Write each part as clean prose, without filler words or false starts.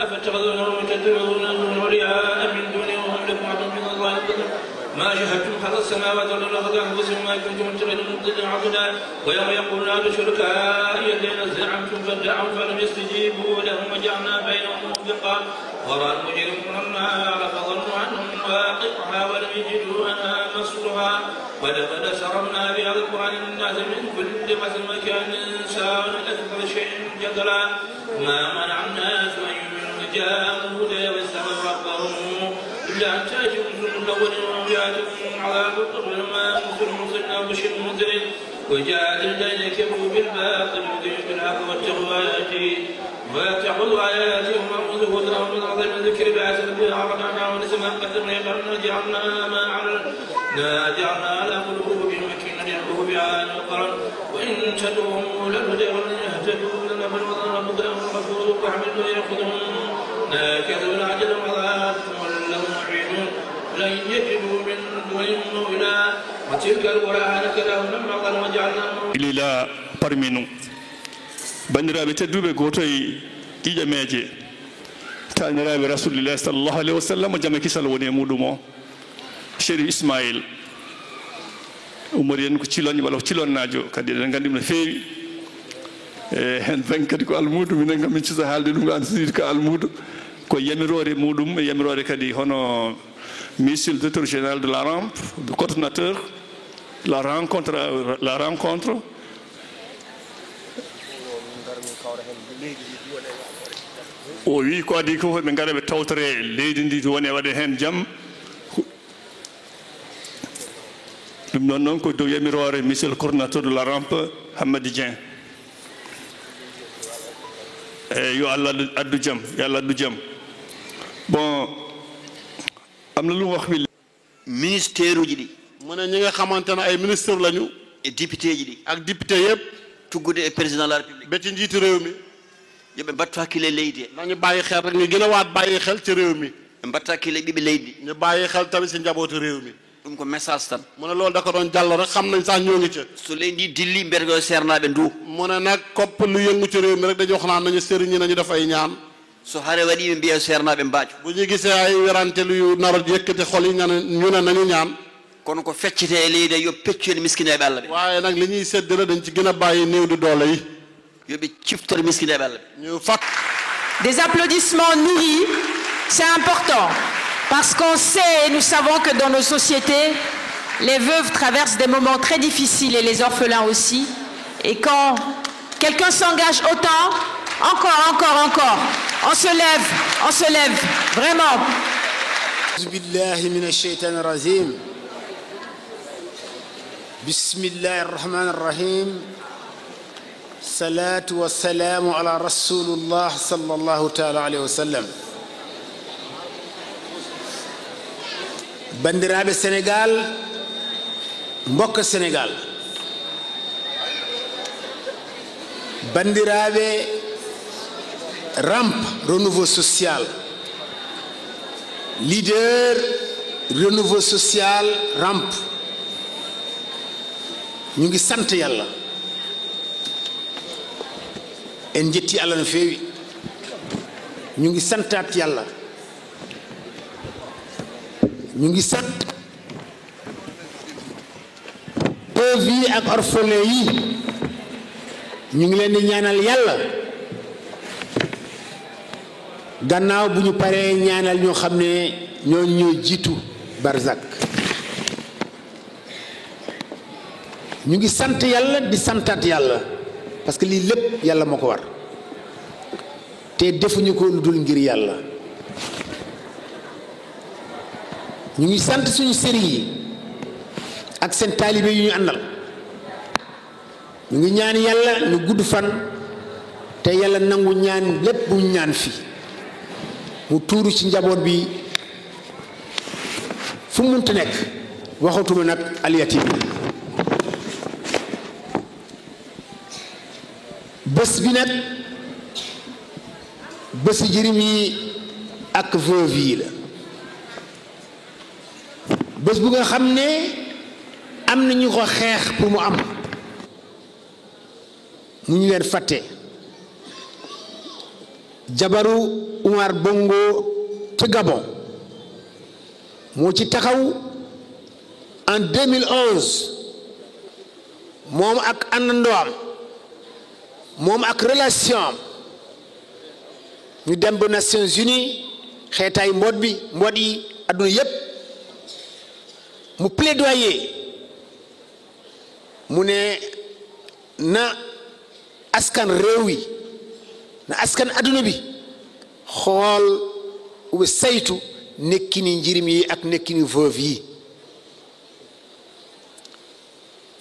أفتخذونه وتتخذونه أولياء من دونه وهم لكم عدو من الله ما شهدتم خلق السماوات والأرض أنفسهم ما كنتم متخذين عضدا ويوم يقول نادوا شركائي الذين زعمتم فادعوا فلم يستجيبوا لهم وجعلنا بينهم موبقا ورأى المجرمون النار فظنوا عنهم واقعها ولم يجدوا عنها مصرها ولقد سررنا بهذا القرآن للناس من كل مثل وكان الإنسان أكثر شيء جدلا ما منع الناس أن يؤمنوا جاءهم الهدى واستغفروا ربهم إلا أن تأتيهم رسل الأولين وهم يأتون عذاب القبر ما أرسل مرسلنا وبشر منذرين وجادل الذين كفروا بالباطل يدين بالحق واتخذوا آياتي ومرضوا لهم من عظيم الذكر بأسر بها عرضنا ونسمها قدرنا يقرنا جعلنا على قلوبهم مكينا يعقوب بعالم القرن وإن تدعوهم للهدى ولن يهتدوا لنبل وظن ربك الغفور الرحيم يأخذهم ناكثوا العجل وعذاب ولهم معينون لن يجدوا من دونهم موئلا وتلك القرى هلكناهم لما ظلموا وجعلنا إلى parmi nous bandiraɓe tedduɓe goto e ƴiƴameje taniraɓe rasulillahi sallllahu alayhi wa sallam jama kisal woni e muɗum o chérif ismail umari en ko ciloñe walla ko cilonnajo kadi eɗen gandi ɗum no feewi e hen ven kadi ko almudo minen kam min cisa haalde ɗum an sidi ko almudo ko yamirore muɗum e yamirore kadi hono monsieur le directeur général de la rampe le coordonnateur la rencontre o wi ko adi ko ɓe gara ɓe tawtore leydi ndi to woni e waɗe hen jaam ɗum noon noon ko dow yamirore monsieur le coordonnateur de la rampe Hamady Dieng e yo Allah addu jaam yo Allah addu jaam bon am na lu wax bi ministère uji ɗi mu ne ñi nga xamante ne ay ministre lañu e député ji ɗi ak député yëpp tuggude e président de la république ba ci njiitu réew mi yoɓe mbattu hakkille leydi e nañu bàyyi xel rek ñu gën a waat bàyyi xel ci réew mi ɓe mbatta hakkille ɓiɓe leydi ñu bàyyi xel tamit si njabootu réew mi ɗum ko message tan mu ne loolu da ko doon jàll rek xam nañ sax ñoo ngi ca so leydi dilli mbiyata ko sernaɓe ndu mu ne nag kopp lu yëngu ci réew mi rek dañu wax naan nañu sëriñ ñi nañu def ay ñaan so hare waɗi ɓe mbiya sernaɓe mbaaju bu ñu gisee ay werante lu nar a yëkkati xol yi ñu ne nañu ñaan kono ko feccete e leydi yo peccu en miskineɓe Allah ɓe waaye nag li ñuy séddale dañ ci gën a bàyyi néew di doole yi yoɓe ciftore miskineɓe Allah ɓe ñu fàtt Des applaudissements nourris, c'est important parce qu'on sait et nous savons que dans nos sociétés, les veuves traversent des moments très difficiles et les orphelins aussi. Et quand quelqu'un s'engage autant, encore, on se lève, vraiment. Bismillahi minash shaitanir rajim. Bismillahir rahmanir rahim. Salatu wa salamu ala rasulullah sallallahu ta'ala alayhi wa sallam. Bandiraɓe Sénégal, mbokk Sénégal. Bandiraɓe rampe renouveau social. Leader renouveau social rampe. Ñu ngi sant Yàlla. en jetti Allah no feewi ñu ngi santaat Yàlla ñu ngi sant veuve yi ak orphelin yi ñu ngi leen di ñaanal Yàlla gannaaw bu ñu paree ñaanal ñoo xam ne ñoo jiitu barzak ñu ngi sant Yàlla di santaat Yàlla parce que lii lépp Yàlla moo ko war te defuñu ko lu dul ngir Yàlla ñu ngi sant suñu sëriñ yi ak seen taalibe yu ñu àndal ñu ngi ñaan Yàlla ñu gudd fan te Yàlla nangu ñaan lépp bu ñu ñaan fi mu tuuru ci njaboot bi fu mu munti nekk waxatuma nag aliyati bi bés bi nag bési jirim yi ak veuve yi la bés bu nga xam ne am na ñu ko xeex pour mu am mu ñu leen fàtte jabaru Umar Bongo ca Gabon moo ci taxaw en 2011 moom ak àndandoom moom ak relation ñu dem ba Nations Unies xeetaay mboot yi adduna yépp mu plaidoyer mu ne na askan réew yi na askan adduna bi xool ube saytu nekkini njirim yi ak nekkini veuve yi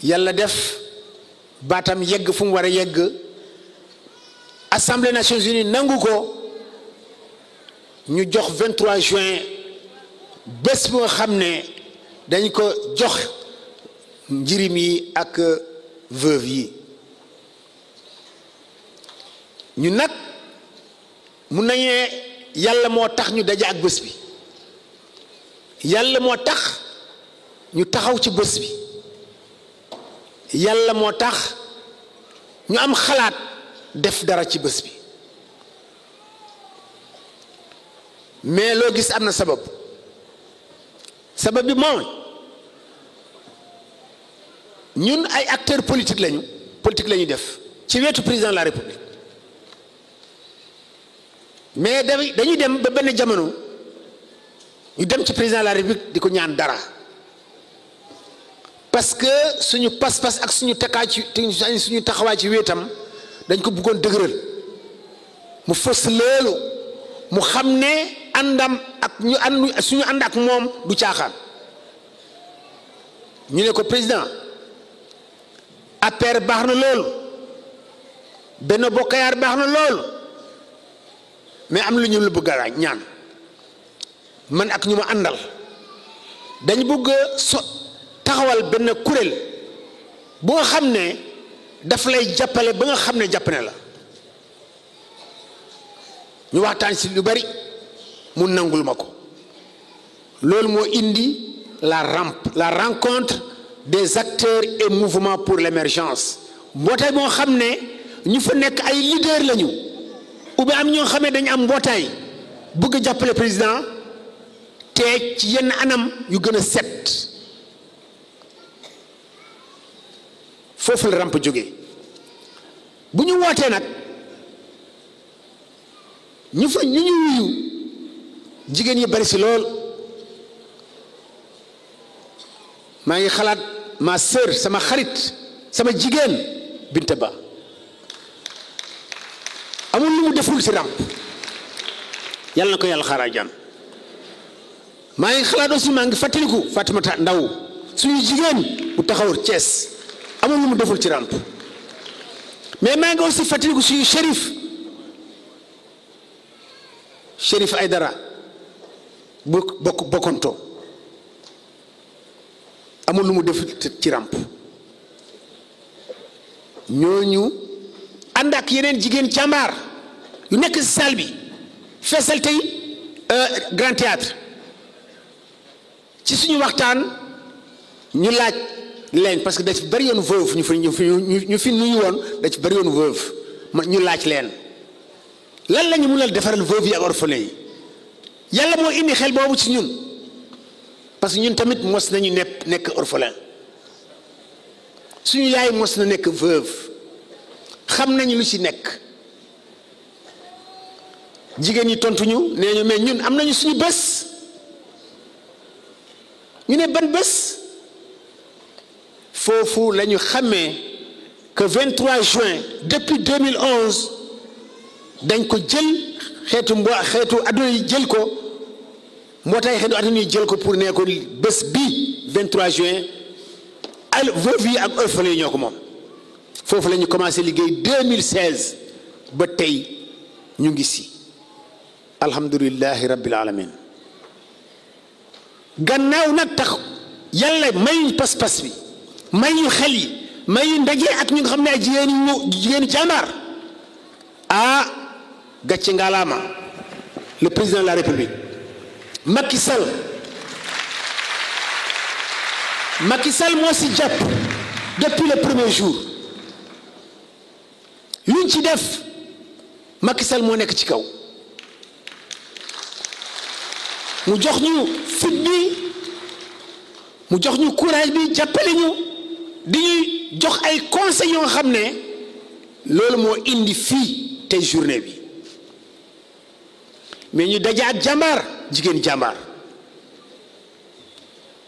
yàlla def baatam yegg fu mu war a yegg Assemblée Nations Unies nangu ko ñu jox 23 juin bés bu nga xam ne dañ ko jox njirim yi ak veuve yi ñu nag mun nañee yàlla moo tax ñu daje ak bés bi yàlla moo tax ñu taxaw ci bés bi yàlla moo tax ñu am xalaat def dara ci bés bi mais loo gis am na sabab bi mooy ñun ay acteurs politique lañu def ci wetu président de la république mais dañuy dem ba benn jamono ñu dem ci président de la république di ko ñaan dara parce que suñu pas-pas ak suñu taxawaay ci wetam dañ ko bëggoon dëgëral mu fës loolu mu xam ne àndam ak suñu ànd ak moom du caaxaan ñu ne ko président APR baax na loolu Benno Bokk Yaakaar baax na loolu mais am lu ñu la bëgg a ñaan man ak ñu ma àndal dañ bëgg taxawal benn kuréel bu nga xam ne daf lay jàppale ba nga xam ne jàpp ne la ñu waxtaan si lu bari mu nangul ma ko loolu moo indi la rencontre des acteurs et mouvements pour l'émergence mbootaay moo xam ne ñu fa nekk ay leader lañu ou bien am ñoo xam ne dañu am mbootaay bëgg jàppale président te ci yenn anam yu gën a set foofu la ramp jógee bu ñu wootee nag ñu wuyu jigéen yi bari si lool maa ngi xalaat ma sœur sama xarit sama jigéen Binta Ba amul lu mu deful si ramp yàlla na ko yàlla xaaraa jàmm maa ngi xalaat aussi maa ngi fàttaliku Fatimata Ndaw suñu jigéen bu taxaw Thiès amul lu mu deful ci ramp mais maa ngi aussi fàttaliku suñu Chérif Aïdara bu bokkonto amul lu mu def ci ramp ñooñu ànd ak yeneen jigéen càmbaar yu nekk si salle bi feesal tey Grand Théâtre ci suñu waxtaan ñu laaj leen parce que da ci bari yoon veuve ñu fi nuyu woon da ci bari yoon veuve ñu laaj leen lan la ñu mënal defaral veuve yi ak orphelin yi yàlla moo indi xel boobu ci ñun parce que ñun tamit mos nañu nekk orphelin suñu yaay mos na nekk veuve xam nañu lu ci nekk jigéen ñi tontuñu nee ñu mais ñun am nañu suñu bés ñu ne ban bés foofu la ñu xamee que 23 juin depuis 2011 dañ ko jël xeetu adduna yi jël ko mbootaay xeetu adduna yi jël ko pour ne ko bés bi 23 juin veuve yi ak orphelin yi ñoo ko moom foofu la ñu commencé liggéey 2016 ba tey ñu ngi si alhamdulillahi rabbil alamin gannaaw nag tax yàlla mayuñ pas-pas bi mayuñ xel yi mayuñ ndaje ak ñu nga xam ne ay jigéeni jàmbaar gàcce ngalaama le président de la république Macky Sall moo si jàpp depuis le premier jour luñ ci def Macky Sall moo nekk ci kaw mu jox ñu fit bi mu jox ñu courage bi jàppale ñu di ñuy jox ay conseils yoo xam ne loolu moo indi fii tey journée bi mais ñu daje ak jàmbaar jigéen jàmbaar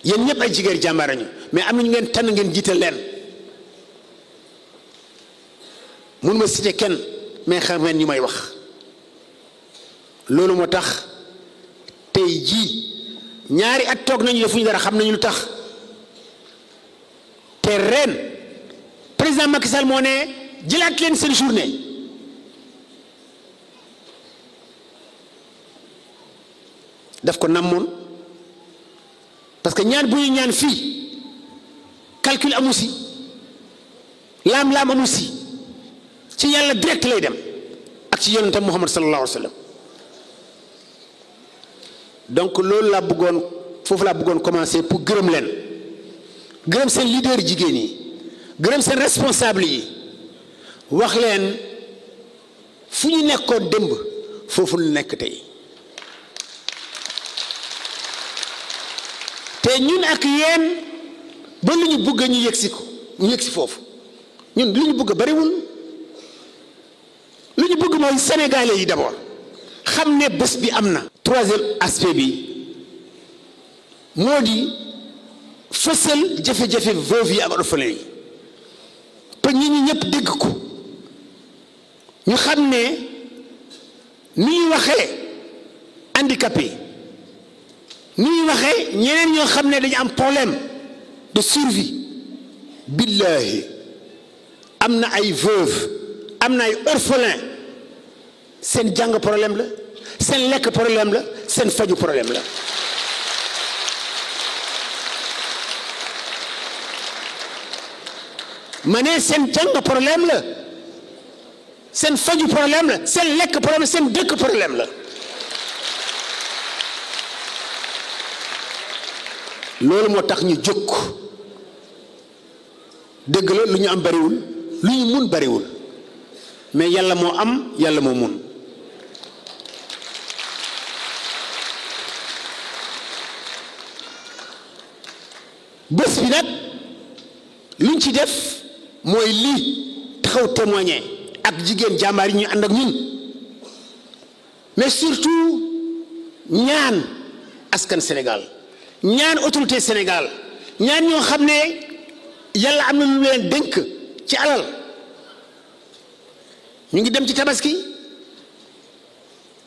yéen ñëpp ay jigéen jàmbaar lañu mais am nañu ngeen tànn ngeen jiital leen mun ma citer kenn mais xam ngeen ñu may wax loolu moo tax tey jii ñaari at toog nañu defuñu dara xam nañu lu tax te ren président Macky Sall moo ne jëlaat leen seen journée daf ko namoon parce que ñaan bu ñu ñaan fii calcul amu si laam-laam amu si ci yàlla direct lay dem ak ci yonentam Muhammad sallallahu alayhi wa sallam donc loolu laa bëggoon foofu laa bëggoon commencer pour gërëm leen gërëm seen leader jigéen yi gërëm seen responsable yi wax leen fu ñu nekkoon démb foofu lu nekk tey te ñun ak yéen ba lu ñu bëgg ñu yegsi ko ñu yegsi foofu ñun lu ñu bëgg bariwul lu ñu bëgg mooy sénégalais yi d'abord xam ne bés bi am na. troisième aspect bi moo di fësal jafe-jafe veuve yi ak orphelin yi te ñi ñi ñëpp dégg ko ñu xam ne ni ñuy waxee handicapé ni ñuy waxee ñeneen ñoo xam ne dañu am problème de survie billahi am na ay veuve am na ay orphelin seen jàng problème la seen lekk problème la seen faju problème la ma ne seen jàng problème la seen faju problème la seen lekk problème la seen dëkk problème la loolu moo tax ñu jóg dëgg la lu ñu am bariwul lu ñu mun bariwul mais yàlla moo am yàlla moo mun bés bi nag luñ ci def mooy lii taxaw témoigner ak jigéen jàmbaar yi ñu ànd ak ñun mais surtout ñaan askan Sénégal ñaan autorité Sénégal ñaan ñoo xam ne yàlla am na lu leen dénk ci alal ñu ngi dem ci tabaski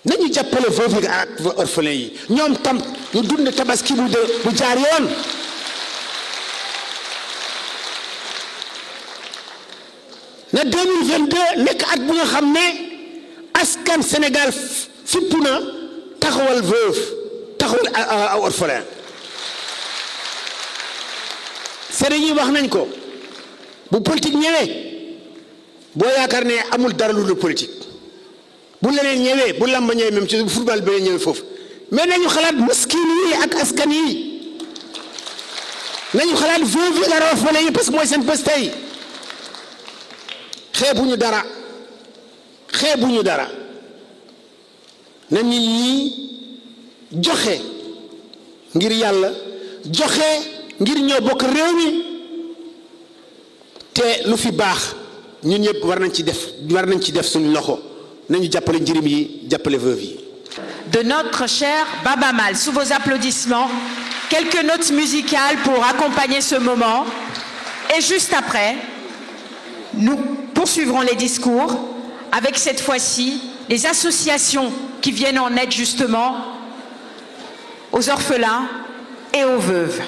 nañu jàppale veuve ak orphelin yi ñoom tam ñu dund tabaski bu jaar yoon na 2022 nekk at bu nga xam ne askan Sénégal fipp na taxawal veuve taxawal orphelin sëriñ yi wax nañ ko bu politique ñëwee boo yaakaar ne amul dara lu dul politique bu leneen ñëwee bu làmb ñëwee même ci football bi ñëwee foofu mais nañu xalaat miskin yi ak askan yi nañu xalaat veuve yi ak orphelin yi parce que mooy seen bés tey xeebuñu dara na nit ñi joxe ngir yàlla joxe ngir ñoo bokk réew mi te lu fi baax ñun ñëpp war nañ ci def suñu loxo nañu jàppale njirim yi jàppale veuve yi. De notre cher Baba Maal, sous vos applaudissements, quelques notes musicales pour accompagner ce moment. Et juste après, nous poursuivrons les discours avec cette fois-ci les associations qui viennent en aide justement aux orphelins et aux veuves.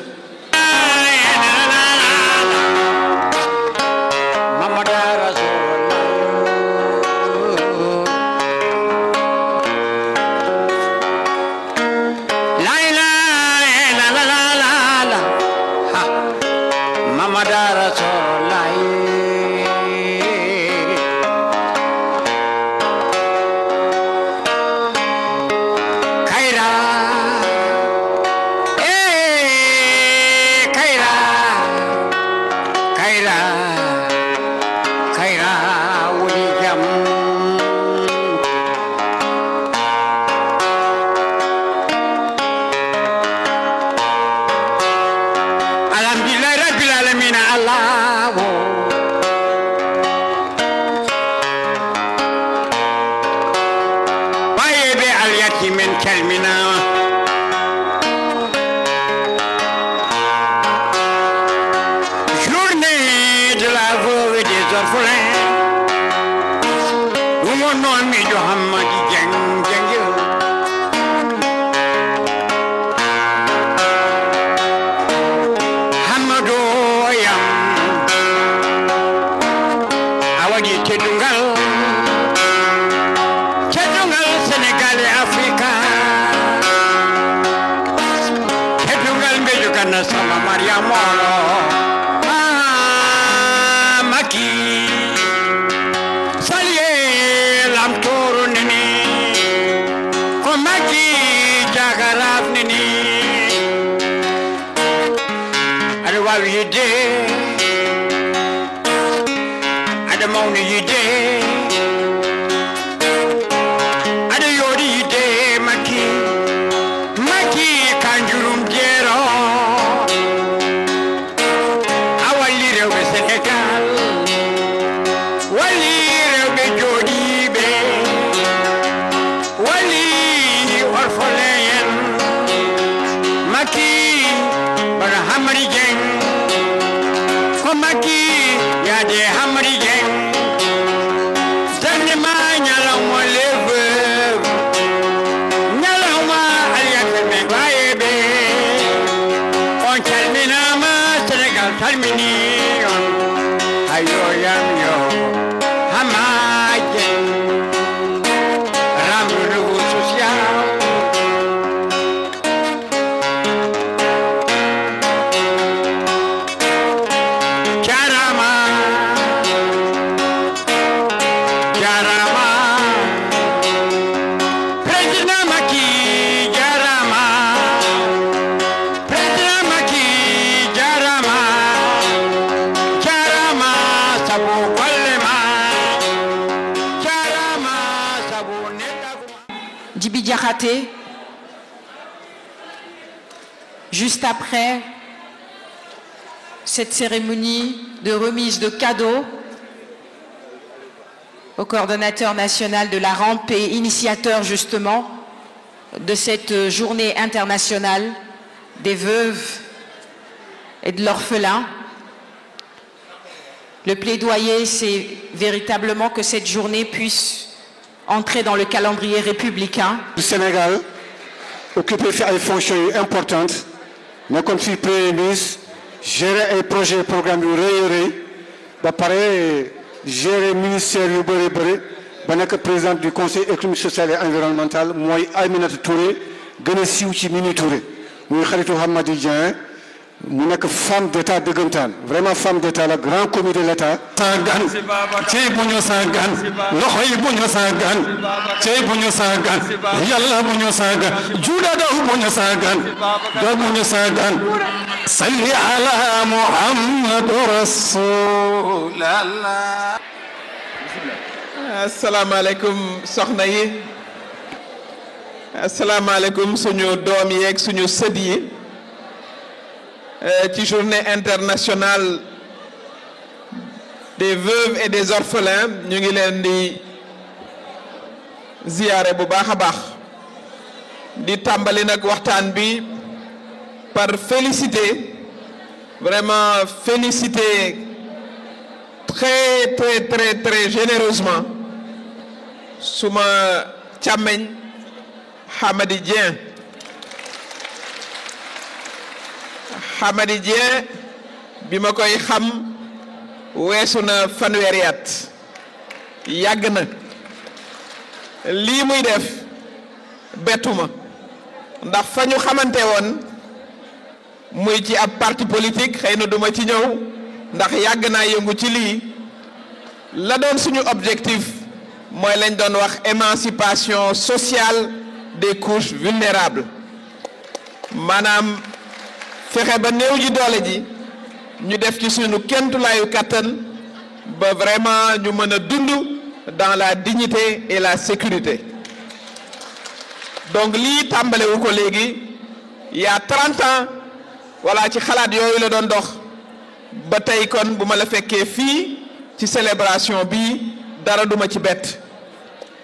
Kaira, men calminama journée de la veuve et des orphelins ɗum on noon miijo Hammady Dieng Dieng Hammadou yam a waɗi teddungal Sénégal et Afrique teddungal mbejo ganna sama Mariam Olo Macky salye lamtoro nini ko Macky jagaraf nini aɗa wawi yidde aɗa mawni yidde Hammady Dieng ko Macky yaade Hammady Dieng darde ma ñalawma les veuves ñalawma aliyata ɓe wayeɓe on calminama Sénégal salmini on ayo yam yo Hammady Dieng ramre nouveau social Djibi Diakhaté, juste après cette cérémonie de remise de cadeaux au coordonnateur national de la rampe et initiateur justement de cette journée internationale des veuves et de l'orphelin. Le plaidoyer, c'est véritablement que cette journée puisse entrer dans le calendrier républicain. Le Sénégal occupé des fonctions importantes, mais comme si Premier ministre gérer un projet, un programme gérer ministère yu bëri bëri ba nekk président du conseil économique social et environnemental mooy Aminata Touré gën a siiw ci Mimi Touré muy xaritu Hammady Dieng mu nekk femme d'état dëggantaan vraiment femme d'état la grand commis de l'état sa gan cey bu ñu sa gan loxo yi bu ñu sa gan cey bu ñu sa gan yàlla bu ñu sa gan juuda daw bu ñu sa gan do bu ñu sa gan salli ala muhammadu rasulallah. asalaamaaleykum soxna yi asalaamaaleykum suñu doom yeeg suñu sët yi ci journée internationale des veuves et des orphelins ñu ngi leen di ziyaare bu baax a baax di tàmbali nag waxtaan bi par féliciter vraiment féliciter très généreusement suma càmmeñ Hammady Dieng Hammady Dieng bi ma koy xam weesu na fanweeri at yàgg na lii muy def bettuma ndax fa ñu xamante woon muy ci ab parti politique xëy na duma ci ñëw ndax yàgg naa yëngu ci lii la doon suñu objectif mooy lañ doon wax émancipation sociale des couches vulnérables maanaam fexe ba néew ji doole ji ñu def ci suñu kentulaayu kàttan ba vraiment ñu mën a dund dans la dignité et la sécurité donc lii tàmbalewu ko léegi il y a 30 ans voilà ci xalaat yooyu la doon dox ba tey kon bu ma la fekkee fii ci célébration bi dara duma ci bett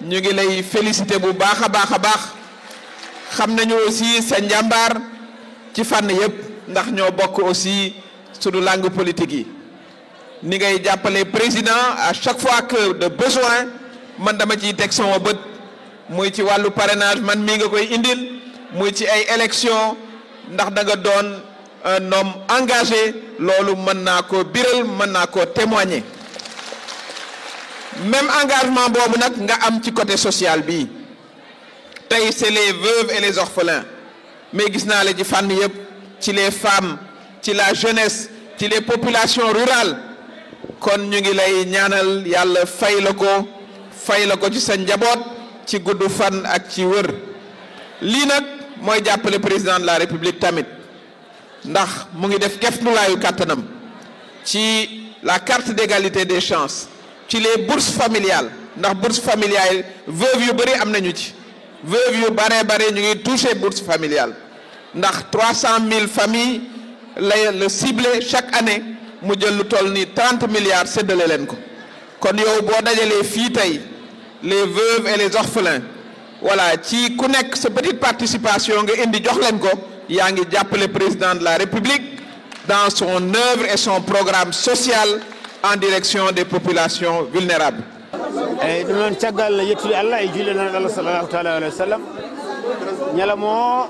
ñu ngi lay féliciter bu baax a baax a baax xam nañu aussi sa njàmbaar ci fànn yëpp ndax ñoo bokk aussi sunu langue politique yi ni ngay jàppale président à chaque fois que de besoin man dama ciy teg sama bët muy ci wàllu parrainage man mii nga koy indil muy ci ay élection ndax da nga doon un homme engagé loolu mën naa ko biral mën naa ko témoigner même engagement boobu nag nga am ci côté social bi tey c'est les veuves et les orphelins mais gis naa la ci fànn yëpp ci les femmes ci la jeunesse ci les populations rurales kon ñu ngi lay ñaanal yàlla fay la ko ci sa njaboot ci gudd fan ak ci wër lii nag mooy jàppale président de la république tamit ndax mu ngi def keftulaayu kàttanam ci la carte d'égalité des chances ci les bourses familiales ndax bourse familiale veuve yu bëri am nañu ci veuve yu bare ñu ngi touché bourse familiale ndax 300 000 familles lay le ciblé chaque année mu jël lu toll ni 30 milliards séddale leen ko kon yow boo dajalee fii tey les veuves et les orphelins voilà ci ku nekk sa petite participation nga indi jox leen ko yaa ngi jàppale président de la République dans son œuvre et son programme social en direction des populations vulnérables. eyyi ɗum noon caggal yettude Allah e julle nan Allah sallallahu taala alayhi wa sallam ñalamo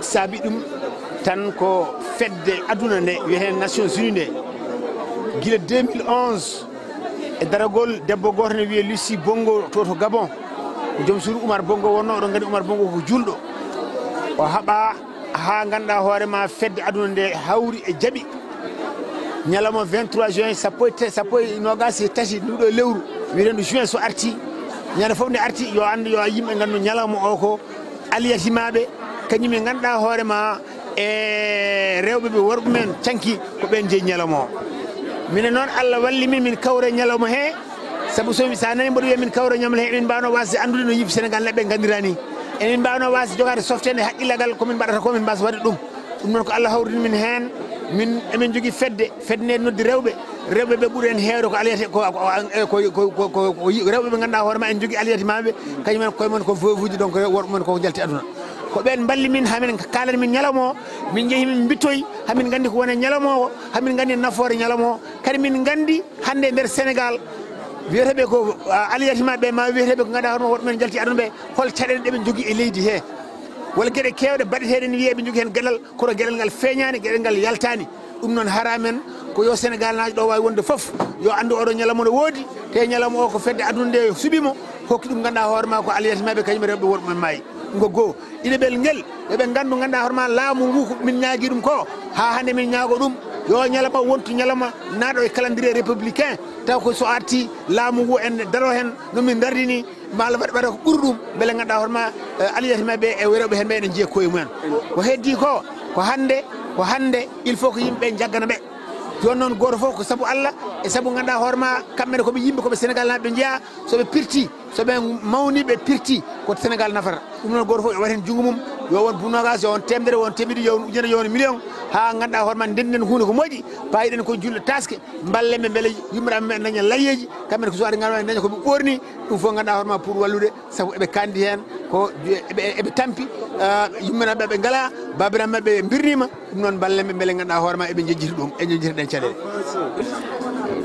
saabi ɗum tan ko fedde aduna nde wiyeten Nations Unies nde guila 2011 e daragol debbo goto ne wiye Lucie Bongo to Gabon joom suudu Oumar Bongo wonno oɗon gandi Oumar Bongo ko julɗo o haɓa ha ganduɗa hoorema fedde aduna nde hawri e jaaɓi ñalawma 23 juin sappo e nogas e tati nduɗo lewru wiyeten juin so arti ñande foof nde arti yo anda yo yimɓe gandu ñalawma o ko aliyatimaɓe kañum e ganduɗa hoorema e rewɓe ɓe worɓe men canki ko ɓen jeeyi ñalawma o minen noon Allah walli min kawre ñalawma he saabu sa nani mboɗo wiya min kawre ñamla he emin mbawno wasde andude no yimɓe Sénégal neɓɓe gandirani emin mbawno wasde jogade softede haqqillagal komin mbaɗata ko min mbasa waɗde ɗum noon ko Allah hawrini min hen min emin jogui fedde nde noddi rewɓe ɓe ɓuuri en heewde ko aliyate ko rewɓe ɓe ganduɗa hoorema en jogui aliyatimaɓe kañumen koye men ko veuve uji donc worɓe men koko jalti aduna ko ɓen balli min hamin kalani min ñalawma o min jeehi min bittoyi hamin gandi ko woni ñalawma o hamin gandi nafoore ñalawma o kadi min gandi hande nder Sénégal wiyeteɓe ko aliyatimaɓe ma wiyeteɓe ko ganduɗa hoorema worɓe men jalti aduna ɓe hol caɗele ɗeɓe jogui e leydi he walla gueɗe kewɗe baɗeteɗe ne wiye ɓe jogui hen gueɗal koto gueɗal ngal feeñani gueɗal ngal yaltani ɗum noon haramen ko yo Sénégal naji ɗo wawi wonde foof yo andu oɗo ñalawma no woodi te ñalawma o ko fedde aduna nde suuɓimo hokki ɗum ganduɗa hoorema ko aliyatimaɓe kañum rewɓe worɓe men maayi ngo goho ɗiɗaɓel ngel yoɓe gandu ganduɗa hoorema laamu ngu ko min ñaagui ɗum ko ha hande min ñaago ɗum yo ñalawma wontu ñalawma naaɗo e calendrier républicain taw ko so arti laamu ngu en daro hen no min dardini mala waɗa ko ɓuuri ɗum beele ganduɗa hoorema aliyatimaɓe e rewɓe hen ɓe ene jiiya koye mumen ko heddi ko hande il faut ko yimɓe jaggana ɓe joni noon goto foof ko saabu Allah e saabu ganduɗa hoorema kamɓene koɓe yimɓe koɓe Sénégal naɓe jeeya soɓe pirti soɓe mawni ɓe pirti ko Sénégal nafata ɗum noon goto foof yo waɗ hen junggo mum yo won bunogas yo won temedere won temedde yo won ujunere yo won million ha ganduɗa hoorema ndenden hunde ko moƴƴi payiɗen ko julɗo taske balleɓe beele yummiraɓe men daña layyeji kamɓene ko suwaɗe ganduɗa daña koɓe ɓorni ɗum fof ganduɗa hoorema pour wallude saabu eɓe kandi hen ko eɓe tampi yummiraɓe ɓe ngala babiraɓe ɓe birnima ɗum noon balleɓe beele ganduɗa hoorema eɓe jejjiti ɗum e jejjiti ɗen caɗele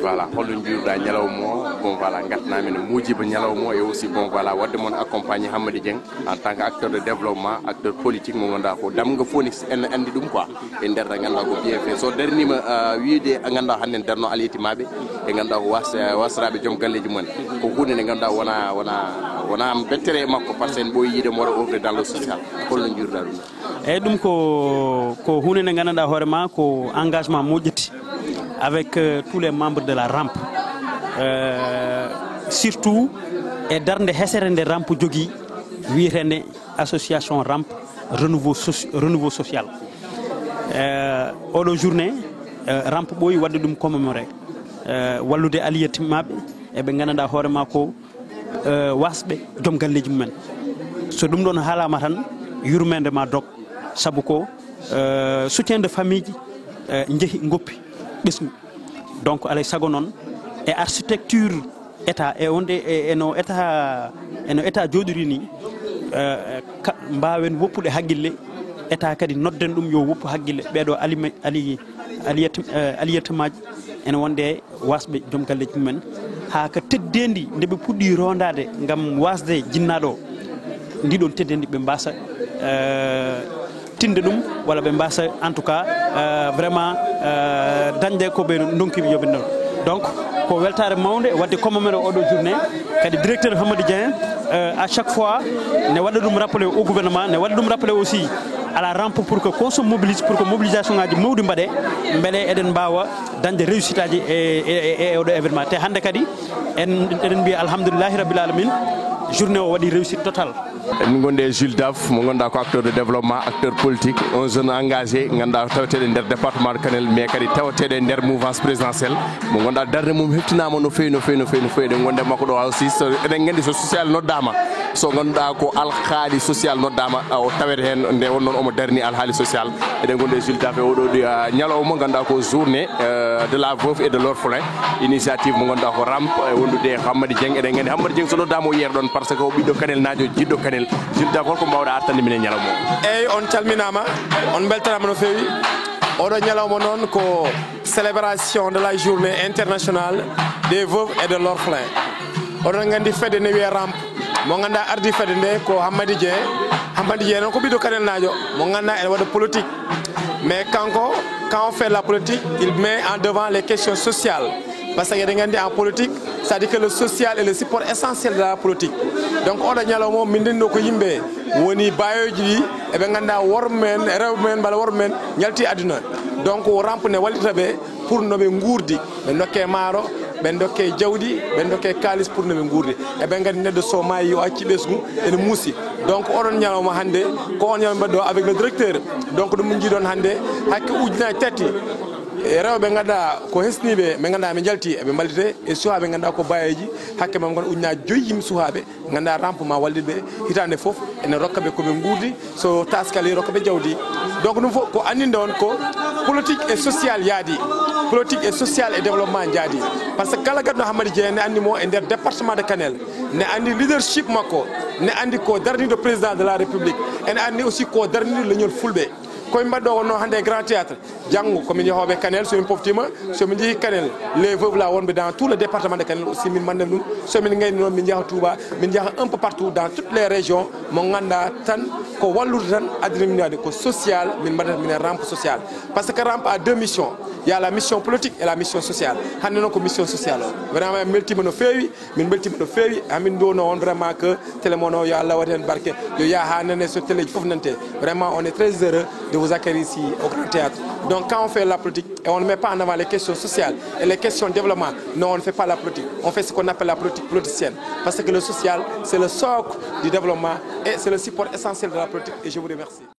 voilà holɗo jiiruɗa ñalawma o bon voilà gartanamin muujiba ñalawma o et aussi bon voilà wadde moon accompagné Hammady Dieng en tant que acteur de développement acteur politique mo ganduɗa ko damga Phoenix en andi ɗum quoi e nder ganduɗa ko bien fait so darnima wiide ganduɗa hande en darno aliyetimaɓe e ganduɗa ko wasraɓe joom galleji mumen ko hunde nde ganduɗa wona bettere e makko par ce que en ɓooyi yiide mo waɗa offre dans le social holno jiiruɗa ɗum eyyi ɗum ko hunde nde ganduɗa hoorema ko engagement moƴƴiti avec tous les membres de la rampe surtout e darde hesere nde rampe jogui wiyetende association rampe renouveau social oɗo journée rampe ɓooyi wadde ɗum commémoré wallude aliyetimaɓe eɓe ganduɗa hoorema ko wasɓe joom galleji mumen so ɗum ɗon haalama tan yurmede ma dog saabu ko soutien de famille ji jeehi goppi ɓesgu donc alay saago noon e architecture état e onde eno état jooɗiri ni mbawen woppude haqqille état kadi nodden ɗum yo woppu haqqille ɓeɗo aliyetemaji ene wonde wasɓe joom galleji mumen ha ka teddendi nde ɓe puɗɗi rondade gam wasde jinnaɗo ndiɗon teddendi ɓe mbasa tinde ɗum walla ɓe mbasa en tout cas vraiment dañde ko ɓe donkiɓe yoɓe non donc ko weltare mawde wadde commemoré oɗo journée kadi directeur Hamady Dieng à chaque fois ne waɗa ɗum rappelé au gouvernement ne waɗa ɗum rappelé aussi à la rampe pour que qu'on se mobilise pour que mobilisation ngaji mawɗi mbaɗe beele eɗen mbawa dañde réussite aji e oɗo événement te hande kadi eɗen mbiya alhamdoulillahi rabbil alamin journée o waɗi réussite totale. min gonde Jules Daf mo ganduɗa ko acteur de développement acteur politique un jeune engagé ganduɗa taweteɗe nder département de Kanel mais kadi taweteɗe nder mouvance présidentielle mo ganduɗa darde mum heftinama no fewi eɗen gonde makko ɗo aussi eɗen gandi so social noddama so ganduɗa ko alhaali social noddama o tawete hen nde won noon omo darni alhaali social eɗen gonde Jules Daf e oɗo ñalawma ganduɗa ko journée de la veuve et de l'orphelin initiative mo ganduɗa ko rampe e wondude Hamady Dieng eɗen gandi Hamady Dieng so noddama o yeeɗa ɗon par ce que o ɓiɗɗo Kanel najo jiɗɗo Kanel Jules Daf holko mbawɗa artande minen ñalawma eyyi on calminama on beltanama no fewi oɗo ñalawma noon ko célébration de la journée internationale des veuves et de l'orphelin oɗon gandi fedde ne wiye rampe mo ganduɗa ardi fedde nde ko Hamady Dieng noon ko ɓiɗɗo Kanel najo mo ganduɗa ene waɗa politique mais kanko quand on fait la politique il met en devant les questions sociales parce que eɗen gandi en politique ça dit que le social est le support essentiel de la politique donc oɗo ñalawma min ndenno ko yimɓe woni bayoji ɗi eɓe ganduɗa wormen rewɓe men mballa worɓe men jalti aduna donc rampe ne wallita ɓe pour noɓe guurdi ɓe dokke maaro ɓe dokke jawdi ɓe dokke kalis pour noɓe guurdi eɓe gandi neɗɗo so maayi yo acci ɓesgu ene muusi donc oɗon ñalawma hande ko on ñalawma mbaɗɗo avec le directeur donc ɗum jiiɗon hande hakke ujunaji tati rewɓe ganduɗa ko hesniɓe ɓe ganduɗa ɓe jalti eɓe ballite e suhaɓe ganduɗa ko bayeji hakke mam gon ujunaji 5 yimɓe suhaɓe ganduɗa rampe ma wallitɓe hitande foof ene rokkaɓe koɓe guurdi so taskali rokkaɓe jawdi donc ɗum fof ko andinde on ko politique et social yaadi politique et social et développement jaadi par ce que kala gadɗo Hamady Dieng ne andimo e nder département de Kanel ne andi leadership makko ne andi ko darniɗo président de la république ene andi aussi ko darniɗo leñol fulɓe koye mbaɗɗo wonno hannde e grand théâtre janngo komin yahoɓe Kanel somin poftima somin jeehi Kanel les veuves là wonɓe dans tout le département de Kanel aussi min mandem ɗum somin gayni noon min jaaha Touba min jaaha un peu partout dans toutes les régions mo ganduɗa tan ko wallude tan addinaminade ko social min mbaɗata minen rampe social par ce que rampe a 2 missions il y a la mission politique et la mission sociale hande noon ko mission sociale o vraiment min beltima no fewi min beltima no fewi hamin duwono on vraiment que télé mon o yo Allah waɗi hen barke yo yaha ha nane so téléji foof nante vraiment on est très heureux de vous accueillir ici au Grand Théâtre donc quand on fait la politique et on ne met pas en avant les questions sociales et les questions de développement non on ne fait pas la politique on fait ce qu'on appelle la politique politicienne parce que le social c'est le socle du développement et c'est le support essentiel de la politique et je vous remercie.